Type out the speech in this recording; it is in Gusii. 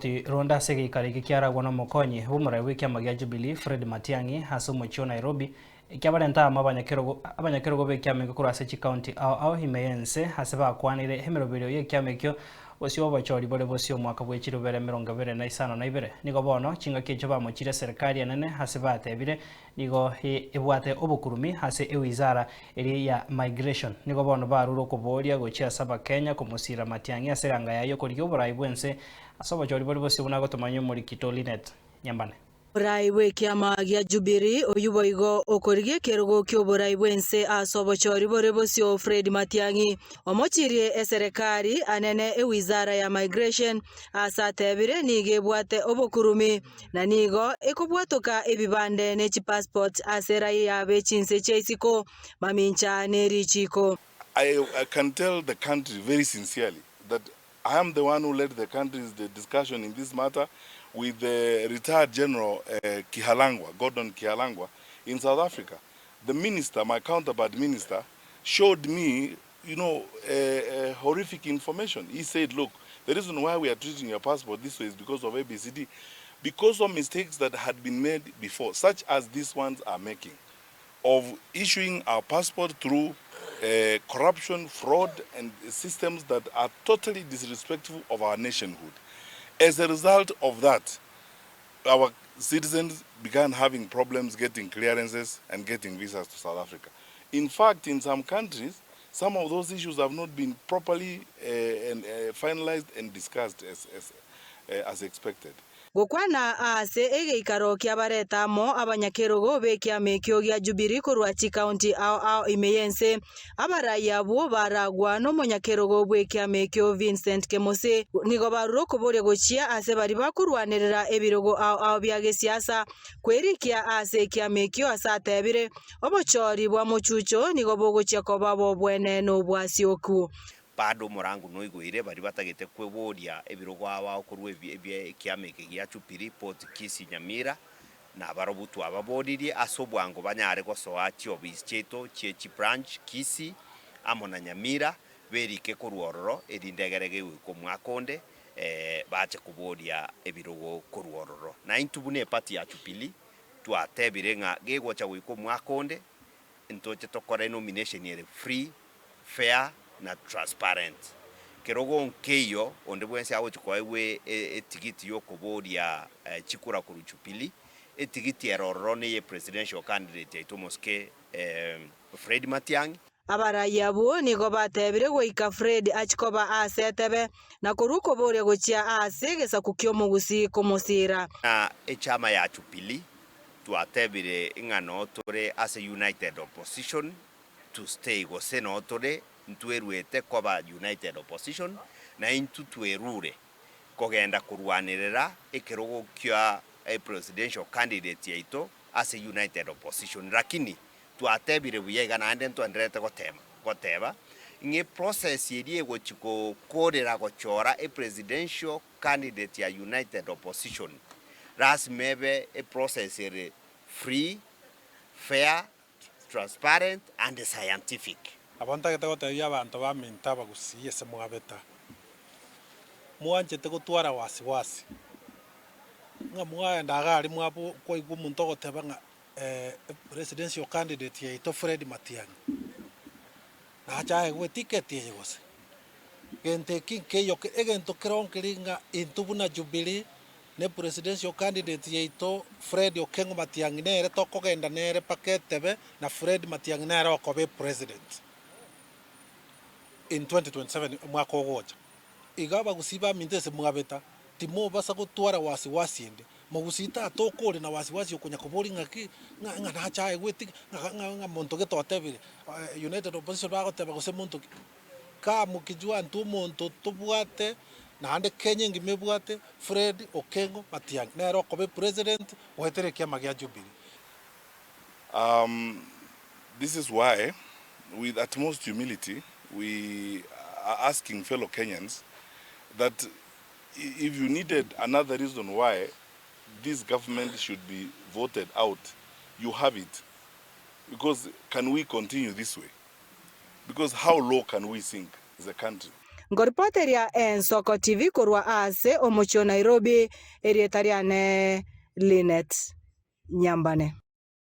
Oroboti ronde ase egeikaro eke kiaragwa nomokonyi bw'omorai bw'ekiama gia Jubilee Fred Matiang'i ase omochie o Nairobi, ekiabarenta amo abanyakerogo abanyakerogo b'ekiama ekio korwa ase chikaunti ao ao ime y'ense ase bakwanire emeroberio y'ekiama ekio bosio bw'obochori bore bosio omwaka bwe chirubere 25. Nigo bono chingaki echio bamochire eserekari enene ase batebire Nigo ebwate obokurumi ase ewizara eria ya Migration. Nigo bono barure okoboria gochia ase Abakenya komosira Matiang'i ase eganga yaye y'okorigia oborai bw'ense ase obochori bore bosio buna agotomanywa omorikito Linet Nyambane. Oborai bw'ekiama gia Jubilee oyio boigo okorigia ekerogo ki'oborai bw'ense ase obochori bore bosio Fred Matiang'i omochirie eserekari anene ewizara ya Migration ase atebire nigo ebwate obokurumi Na nigo ekobwatoka ebibande ne chipassport ase raia be chinse chia isiko, mamincha ne richiiko. I I can tell the country very sincerely that I am the one who led the country's the discussion in this matter with the retired General Kihalangwa, Gordon Kihalangwa in South Africa. The minister, my counterpart minister, showed me you know, horrific information. He said, look, the reason why we are treating your passport this way is because of ABCD. Because of mistakes that had been made before, such as these ones are making, of issuing our passport through uh, corruption, fraud, and systems that are totally disrespectful of our nationhood. As a result of that, our citizens began having problems getting clearances and getting visas to South Africa. In fact, in some countries, some of those issues have not been properly uh, and, uh, finalized and discussed as, as, uh, as expected. Gokwana ase egeikaro kiabareta amo abanyakerogo b'ekiama ekio gia Jubilee korwa chikaunti ao ao ime y'ense, Abarai abwo baragwa nomonyakerogo bw'ekiama ekio Vincent Kemosi nigo barure okoboria gochia ase baria bakorwanerera ebirogo ao ao bia gesiasa kwerikia ase ekiama ekio ase atebire, Obochori bwa mochucho nigo bogochia koba bw'obwene nobwasioku. Bado omorango noigoire baria batagete kweboria ebirogo ao ao korwa ekiama eke gia Jubilee, Port Kisii, Nyamira, Nabarobwo twababoririe ase obwango banyare gosoa chiofisi chiaito chie chibranch Kisii amo na Nyamira, berike korwa ororo, erinde egere gegoika omwaka onde bache koboria ebirogo korwa ororo. Na intwe buna eparty ya Jubilee twatebire ng'a gegocha goika omwaka onde ntoche tokore nomination ere free, fair na transparent. Kerogo nkeiyo onde bwensi agochi koegwa etigiti yokoboria chikura korwa Jubilee, etigiti ere ororo neye presidential candidate yaito omosike Fred Matiang'i. Abarai abwo nigo batebire goika Fred achie koba aase etebe, na korwa okoboria gochia aase egesaku ki'omogusii komosiira. Na echama ya Jubilee twatebire ng'a noo tore ase United Opposition to stay gose noo tore ntweruete koba United Opposition na intwe twerure kogenda korwanerera ekerogo kia epresidential candidate yaito ase United Opposition lakini twatebire buya iga naende ntwendererete gotema goteba ng'a eprocess eria egochi gokorera gochora epresidential candidate ya United Opposition lasima ebe eprocess ere free, fair, transparent and scientific. Nabo ntagete gotebia abanto baminto abagusii ase mwabeta, mwanchete gotwara wasi wasi, ng'a mwaenda iga aria mwabo kwaigwa omonto ogoteba ng'a presidential candidate yaito Fred Matiang'i, nache aegwe eticket eye gose? Gento eki nkeiyo egento kero nkeri ng'a intwe buna Jubilee ne presidential candidate yaito Fred Okengo Matiang'i nere tokogenda nere mpaka etebe na Fred Matiang'i nere okoba epresident in 2027 omwaka ogocha. Iga abagusii baminto ase mwabeta timobasa gotwara wasi wasi ende. Mogusii tata okore na wasi wasi okonya koboria ng'aki ng'a ng'a nache aegwe eticket ng'a ng'a ng'a monto gete otebire United Opposition bagoteba gose monto ki. Kamokijua intwe omonto tobwate naende Kenya engima ebwate Fred Okengo Matiang'i nere okoba epresident goetera ekiama gia Jubilee. This is why with utmost humility we are asking fellow Kenyans that if you needed another reason why this government should be voted out, you have it because can we continue this way? Because how low can we sink as a country? Nkoripoteria Ensoko TV korwa ase omochie o Nairobi, erieta riane Linet Nyambane.